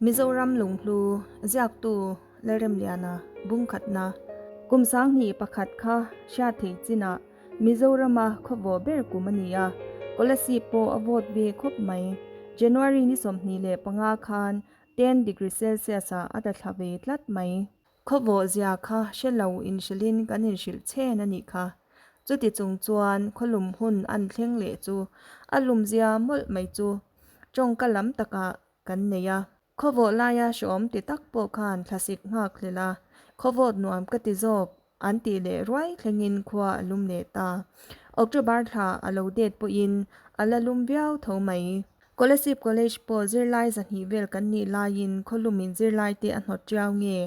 Mizoram lunghlu ziaktu Lalremliana bungkhatna kum 2001 kha hriat theih chinah Mizorama khawvawh ber kum a ni a, Kolasib pawh a vawt ve khawp mai. January ni 25 khan ten degree Celsius ah a tla thla ve tlat mai. Khawvawh zia kha hre lo inhrilhin kan inhrilh chhen a nih kha. Chuti chung chuan khawlum hun an thleng leh chu a lum zia mawlh mai chu tawngka lam takah kan nei a. Khawvawh laia hreawm ti tak pawh khan thlasik nghak hlel a, khawvawt nuam ka ti zawk an tih leh ruai thlengin khua a lum leh ta. October thla a lo det pawhin a la lum viau tho mai. Kolasib College pawh zirlai 200 vel kan nih laiin khawlumin zirlaite a hnawt tiau nge,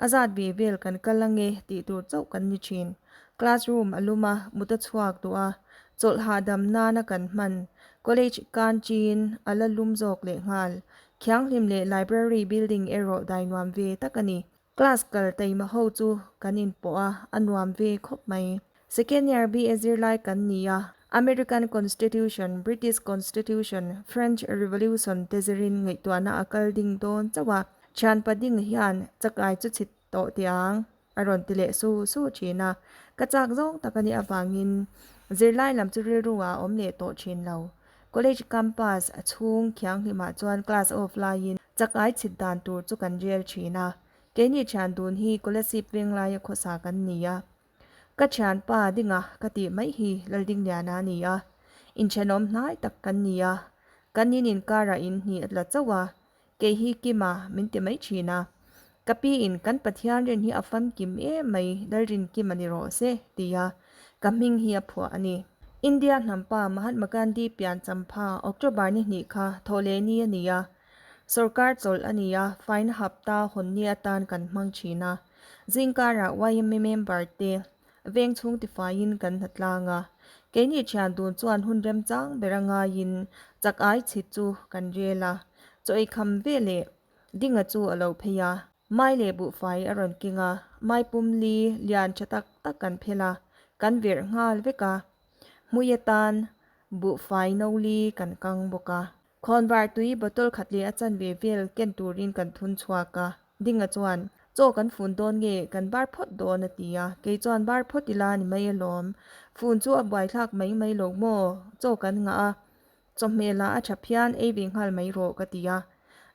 a zat ve vel kan kal ange tih tur chauh kan ni thin. Classroom a lum a, mut a chhuak duh a, chawlh hahdam nana kan hman. College canteen a la lum zawk lehnghal. Thianghlim leh library building erawh dai nuam ve tak a ni. Class kal taima ho chu kan inpawh a, a nuam ve khawp mai. Second year BA zirlai kan ni a, American Constitution, British Constitution, French Revolution te zirin ngaihtuahna a kal ding dawn chauh a, thianpa ding hian chakai chu chhit tawh tiang a rawn ti leh su su thin a, ka chak zawng tak a nih avangin zirlai lam chu rilru ah a awm leh tawh thin lo. College campus a chhung thianghlimah chuan class off laiin chakai chhit dan tur chu kan rel thin a, keini thian dun hi Kolasib Venglaia khawsa kan ni a. Ka thianpa dinga ka tih mai hi Laldingliana a ni a, inthenawm hnai tak kan ni a, kan in inkarah in hnih a tla chauh a, Kei hi Kima min ti mai thin a, ka pi in kan Pathian rin hi a famkim em mai Lalrinkima ni rawh se tia ka hming hi a phuah a ni. India hnampa Mahatma Gandhi pian champha October ni hnih kha thawhleh ni a ni a, sawrkar chawlh a ni a, faina hapta hawn ni atan kan hmang thin a, zingkarah yma member te Veng chhung tifaiin kan hna tlang a, keini thian dun chuan hun remchang ber a ngaiin chak ai chhit chu kan rel a, chaw ei kham ve leh Dinga chu a lo phei a, mai leh buhfai a rawn keng a, mai pum li lian tha tak tak kan phel a, kan verh nghal vek a, hmui atan buhfai no li kan kang bawk a. Khawnvar tui bottle khat leh a chanve vel ken turin kan thun chhuak a, Dinga chuan, Chaw kan fun dawn nge, kan bar phawt dawn a ti a, kei chuan bar phawt ila ni mai alawm. Fun chu a buaithlak mai mai lo maw? Chaw kan ngah a, chawhmeh lah a tha phian ei ve nghal mai rawh ka ti a.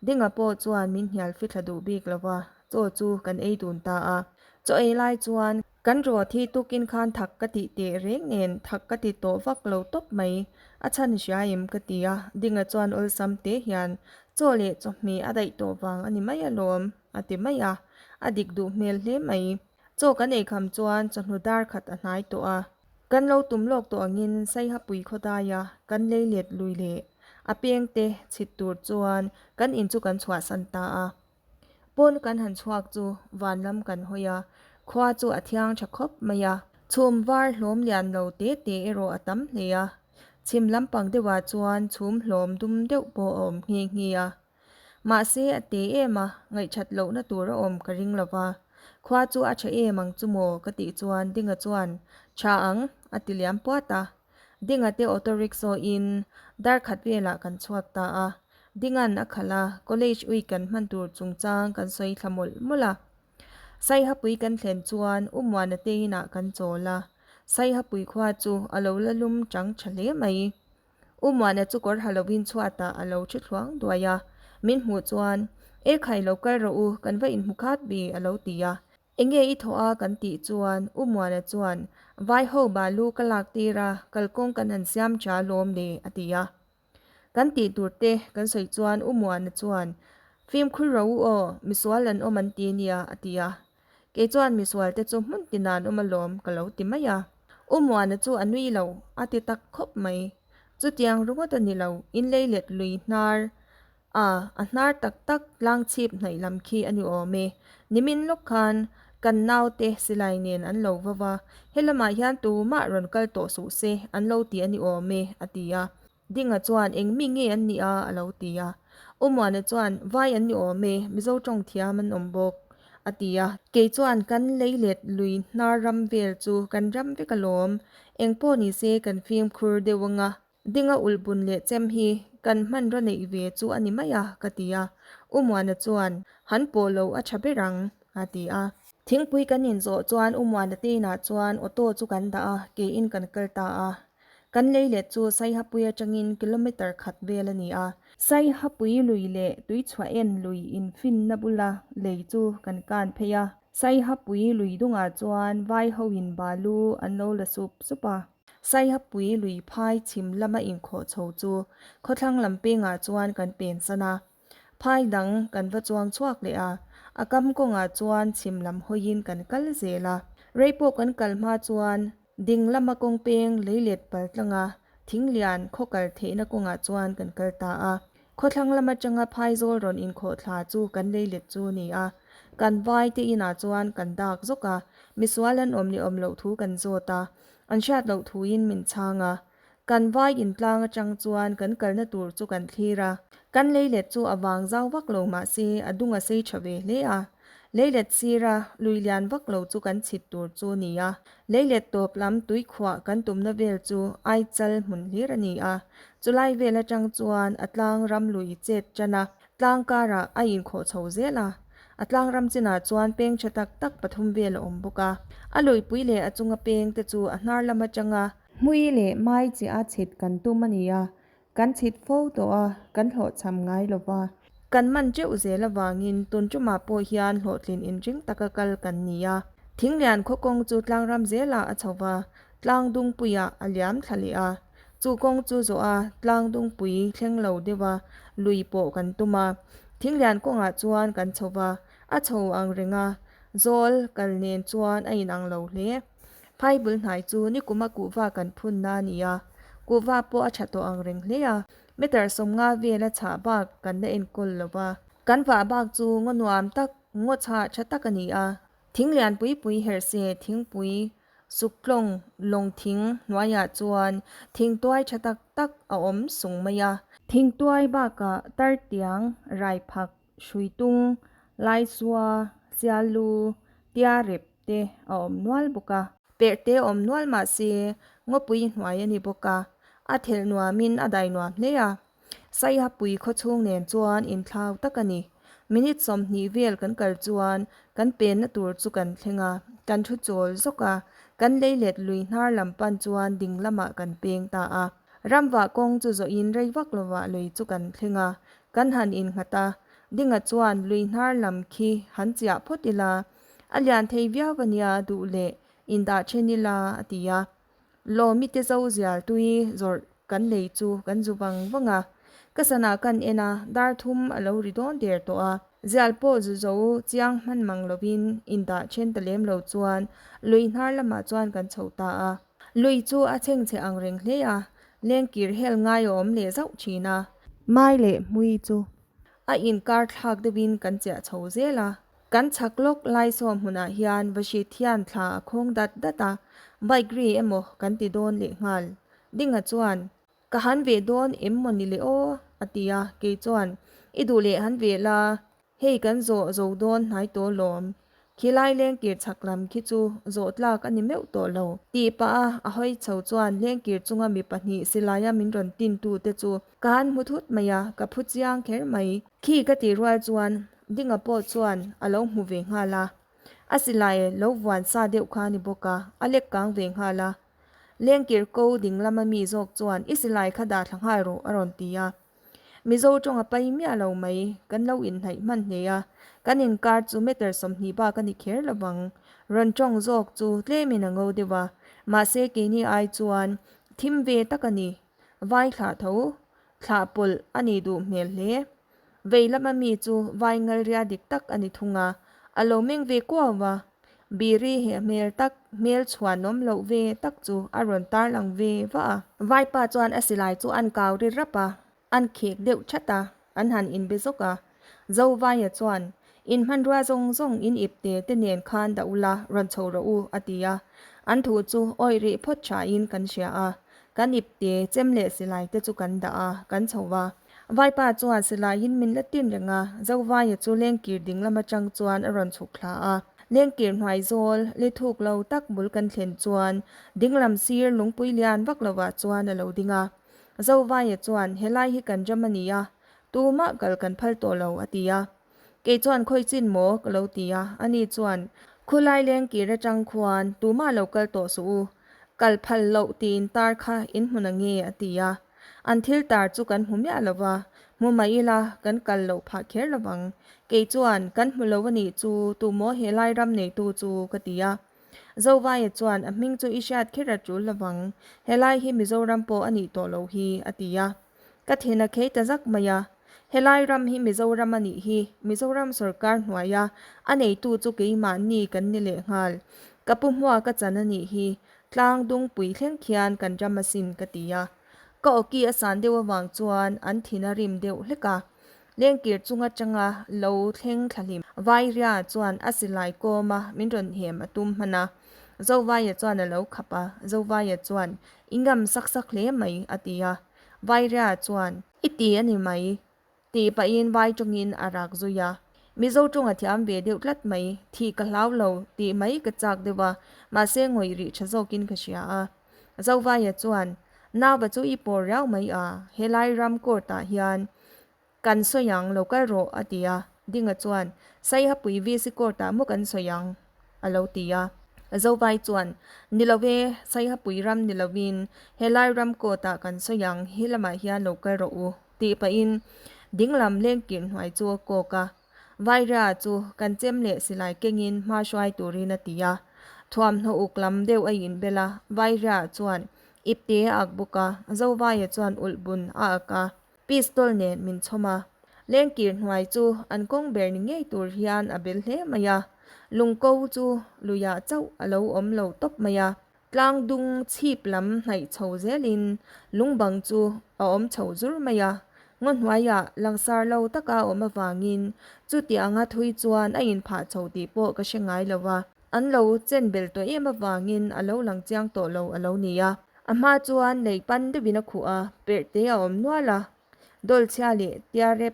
Dinga pawh chuan min hnial fithla duh bik lo va, chaw chu kan ei dun ta a. Chaw ei lai chuan Kan rawt hi tukin khan thak ka tih teh reng nen thak ka ti tawh vak lo tawp mai, a chhan hria em ka ti a, Dinga chuan awlsam te hian chaw leh chawhmeh a daih tawh vang a ni mai alawm a ti mai a, a dik duh hmel hle mai. Chaw kan eikham chuan chawhnu dar khat a hnai tawh a, kan lo tum lawk tawh angin Saihapui khawdaia kan lei let lui leh a peng te chhit tur chuan kan in chu kan chhuahsan ta a. Pawn kan han chhuak chu van lam kan hawi a, khua chu a thiang tha khawp mai a. Chhum var hlawm lian lo te te erawh a tam hle a, chhim lampang deuhah chuan chhum hlawm dum deuh pawh a awm nghe nghe a. Mahse a te em a, ngaihthat lohna tur a awm ka ring lo va, khua chu a tha em ang chu maw ka tih chuan Dinga chuan, Tha ang, a ti liam puat a. Dinga te auto rickshaw in dar khat velah kan chhuak ta a. Dinga'n a khalh a, college week kan hman tur chungchang kan sawi thla mawlh mawlh a. Saihapui kan thlen chuan U Muana te inah kan chawl a, Saihapui khua chu a lo la lum chang tha hle mai. U Muana chu kawr ha lovin chhuatah a lo thi thluang duai a, min hmuh chuan, E khai lo kal rawh u, kan va inhmu khat bi a lo ti a. Enge i thawh a kan tih chuan U Muana chuan, Vai ho balu ka lak tir a, kalkawng kan han siam tha lawm le a ti a. Kan tih tur te kan sawi chuan U Muana chuan, Fimkhur ro u aw, misual an awm an ti nia a ti a. Kei chuan misual te chu hmun tina an awm alawm ka lo ti mai a. U Muana chu a nui lo, a ti tak khawp mai. Chutiang ringawt a ni lo, in lei let lui hnar a, a hnar tak tak tlang chhip hnaih lam khi a ni awm e. Nimin lawk khan kan naute silai nen an lo va va, helamah hian tumah rawn kal tawh suh se an lo ti a ni awm e, a ti a. Dinga chuan eng mi nge an nih a a lo ti a. U Muana chuan vai an ni awm e, Mizo tawng thiam an awm bawk, a ti a. Kei chuan kan lei let lui hnar ram vel chu kan ram vek alawm, eng pawh ni se kan fimkhur deuh anga. Dinga ulh bun leh chem hi kan hmanraw neih ve chu a ni mai a, ka ti a. U Muana chuan, Han pawh lo a tha ber ang, a ti a. Thingpui kan inzawh chuan U Muana te inah chuan auto chu kan dah a, kein kan kal ta a. Kan leilet chu Saihapui atangin kilometre khat vel a ni a. Saihapui lui leh Tuichhuahen lui infinna bula lei chu kan kan phei a. Saihapui lui dungah chuan vai hoin balu an lo la sup sup a. Saihapui lui phai chhim lama inkhawh chho chu khawthlang lam pengah chuan kan pensan a. Phai dang kan va chuang chhuak leh a, a kam kawngah chuan chhim lam hawiin kan kal zel a. Rei pawh kan kal hma chuan ding lama kawng peng leilet pal tlanga thing lian khaw kal theihna kawngah chuan kan kal ta a. Khawthlang lam atanga phaizawl rawn inkhawh thla chu kan leilet chu a ni a. Kan vai te inah chuan kan dak zawk a, misual an awm leh awm loh thu kan zawt a, an hriat loh thuin min chhang a. Kan vai intlang atang chuan kan kalna tur chu kan thlir a, kan leilet chu a vang zau vak lo mahse a dung a sei tha ve hle a. Leilet sira lui lian vak lo chu kan chhit tur chu a ni a. Leilet tawp lam tui khuah kan tumna vel chu Aichal hmun hlir a ni a. Chulai vel atang chuan a tlang ram lui chet tan a, tlang karah a inkhawh chho zel a. A tlang ram chinah chuan peng tha tak tak pathum vel a awm bawk a. A luipui leh a chunga peng te chu a hnar lam atanga Hmui leh mai chi a chhit kan tum a ni a, kan chhit fo tawh a, kan hlawhchham ngai lo va. Kan man teuh zel avangin tun tumah pawh hian hlawhtlin inring taka kal kan ni a. Thinglian khaw kawng chu tlangram zelah a chho va, tlang dungpuiah a liam thla leh a. Chu kawng chu zawh a, tlang dungpui thleng lo deuh a, lui pawh kan tum a. Thinglian kawngah chuan kan chho va, a chho ang reng a, zawl kal nen chuan a inang lo hle. Phai bul hnai chu nikuma kuhva kan phunna a ni a, kuhva pawh a tha tawh ang reng hle a, meter 50 vela chhah bak kan la enkawl lo va. Kan vah bak chu ngaw nuam tak, ngaw chhah tha tak a ni a, thing lian pui pui herh se thingpui, suktlawng, lawng thing hnuaiah chuan thingtuai tha tak tak a awm sung mai a. Thingtuai bakah tartiang, raiphak, hruitung, laisua, sialu, tiarep, te a awm nual bawk a. Perh te awm nual mah se ngawpui hnuai a ni bawk a, a thelh nuamin a dai nuam hle a. Saihapui khawchhung nen chuan inthlau tak a ni. Minute 20 vel kan kal chuan kan penna tur chu kan thleng a, kan thu chawl zawk a, kan leilet lui hnar lam pan chuan ding lamah kan peng ta a. Ramvah kawng chu zawhin rei vak lovah lui chu kan thleng a, kan han innghat a, dinga chuan lui hnar lam khi han chiah phawt ila, A lian thei viau a nia duh leh indah then ila a ti a. Lawmi te zo zial tui zawrh kan lei chu kan zu vang vang a. Ka sanah kan en a, dar thum a lo ri dawn der tawh a. Zial pawh zu zo chiang hman mang lovin indah then ta lem lo chuan lui hnar lamah chuan kan chho ta a. Lui chu a chhengchhe ang reng hle a, lengkir hel ngai a awm leh zauh thin a. Mai leh hmui chu a inkar thlak deuhin kan chiah chho zel a. Kan chhak lawk Laisaw hmunah hian Vahrit hian thla a khawng dat dat a, bike ri emaw kan ti dawn lehnghal. Dinga chuan, Ka han veh dawn em maw ni le aw? a ti a, kei chuan, I duh leh han veh la, hei kan zawh zo dawn hnai tawh lawm. Khilai lengkir chhak lam khi chu zawh tlak a ni meuh tawh lo. Tih pah a, a hawi chho chuan lengkir chunga mi pahnih silaia min rawn tin tu te chu ka han hmu thut mai a, ka phu chiang kher mai. Khi ka tih rual chuan Dinga pawh chuan a lo hmu ve nghal a, a silai lo vuan sa deuh kha a ni bawk a, a lek kang ve nghal a. Lengkir ko ding lama mi zawk chuan i silai kha dah thla nghal rawh a rawn ti a. Mizo tawng a pai miah lo mai, kan lo inhnaih hman hle a, kan inkar chu meter 20 bak a ni kher lo vang. Rawn tawng zawk chu tlemin a ngo deuh a, mahse keini ai chuan thim ve tak a ni. Vai thlah tho, thlah pawlh a nih duh hmel hle. Vei lama mi chu vai ngalria dik tak a ni thung a, a lo meng ve kuau a. Biri he hmel tak, hmel chhuanawm loh ve tak chu a rawn tarlang ve va a. Vaipa chuan a silai chu an kau ri rap a, an khek deuh that a, an han inbe zawk a. Zovaia chuan, In hmanrua zawng zawng in ip te te nen khan dah ula, rawn chho rawh u, a ti a. An thu chu awih rih phawt thain kan hria a. Kan ip te, chem leh silai te chu kan dah a, kan chho va. Vaipa chuan silaiin min la tin reng a, Zovaia chu lengkir ding lam atang chuan a rawn chhuk thla a. Lengkir hnuai zawl, li thuk lo tak bul kan thlen chuan dinglam sir lungpui lian vak lovah chuan a lo ding a. Zovaia chuan, Helai hi kan ram a ni a. Tumah kal kan phal tawh lo, a ti a. Kei chuan khawi chin maw? ka lo ti a. Ani chuan, Khulai leng kir atang khuan tumah lo kal tawh suh u. Kal phal loh tiin tar kha in hmu na nge? a ti a. An thil tar chu kan hmu miah lo va, hmu mai ila kan kal loh phah kher lo vang. Kei chuan, Kan hmu lo a nih chu, tumaw he lai ram neitu chu? ka ti a. Zovaia chuan, A hming chu i hriat kher a tul lo vang, helai hi Mizoram pawh a nih tawh loh hi, a ti a. Ka thin a khei ta zak mai a. Helai ram hi Mizoram a nih hi, Mizoram sawrkar hnuaia a neitu chu keimahni kan ni lehnghal. Ka pu hmua ka chan a nih hi, tlang dungpui thleng khian kan ram asin ka ti a. Ka awki a san deuh avang chuan an thin a rim deuh hlek a. Lengkir chung atanga lo thleng thlahlim Vairia chuan a silai kawma min rawn hem a tum hman a. Zovaia chuan a lo khap a, Zovaia chuan, I ngam sak sak hle mai, a ti a. Vairia chuan, I ti a ni mai, tih pahin vai tawngin a rak zui a. Mizo tawng a thiam ve deuh tlat mai, thih ka hlau lo, tih mai ka chak deuh a, mahse ngawih rih tha zawkin ka hria a. Zovaia chuan, Nauva chu i pawr riau mai a, helai ram court ah hian kan sawi ang, lo kal rawh, a ti a. Dinga chuan, Saihapui VC court ah maw kan sawi ang? a lo ti a. Zovai chuan, Ni lo e, Saihapui ram ni lovin helai ram court ah kan sawi ang, he lamah hian lo kal rawh u, tih pahin dinglam lengkir hnuai chu a kawk a. Vairia chu kan chem leh silai kengin hma hruai turin a ti a. Thuamhnaw uk lam deuh a inbel a, Vairia chuan ipte a ak bawk a, Zovaia chuan ulh bun a ak a, pistol nen min chhawm a. Lengkir hnuai chu an kawng ber ni ngei tur hian a bel hle mai a, lungko chu luiah chauh a lo awm lo tawp mai a. Tlang dung chhip lam hnaih chho zelin lungbang chu a awm chho zur mai a, ngaw hnuaiah langsar lo taka a awm avangin chutianga thui chuan a inphah chho tih pawh ka hre ngai lo a, an lo chen bel tawh em avangin a lo lang chiang tawh lo a lo ni a. A hma chuan lei pan deuhin a khuh a, perhte a awm nual a, dawlchhia leh tiarep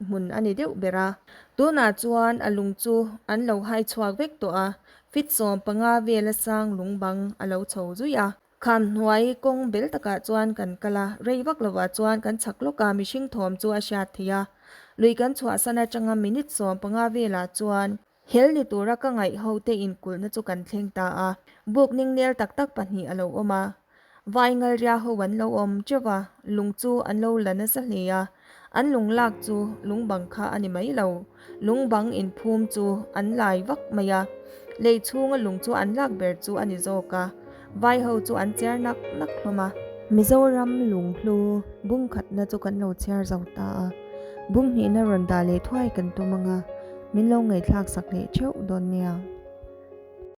hmun a ni deuh ber a. Tunah chuan a lung chu an lo hai chhuak vek tawh a, fit 15 vela sang lung bang a lo chho zui a. Kham hnuai kawng bel takah chuan kan kal a, rei vak lovah chuan kan chhak lawk a, mihring thawm chu a hriat theih a. Lui kan chhuahsan atanga minute 15 velah chuan hel ni tura ka ngaih ho te inkulhna chu kan thleng ta a, buk ningnel tak tak pahnih a lo awm a. Vai ngalria ho an lo awm teuh va, lung chu an lo la nasa hle a. An lung lak chu lung bang kha a ni mai lo, lung bang inphum chu an lai vak mai a. Lei chhunga lung chu an lak ber chu a ni zawk a, vai ho chu an chiar nak nak hlawm a. Mizoram lunghlu bung khatna chu kan lo chhiar zo ta a, bung hnihna rawn dah leh thuai kan tum ang a, min lo ngaihthlak sak leh theuh dawn nia.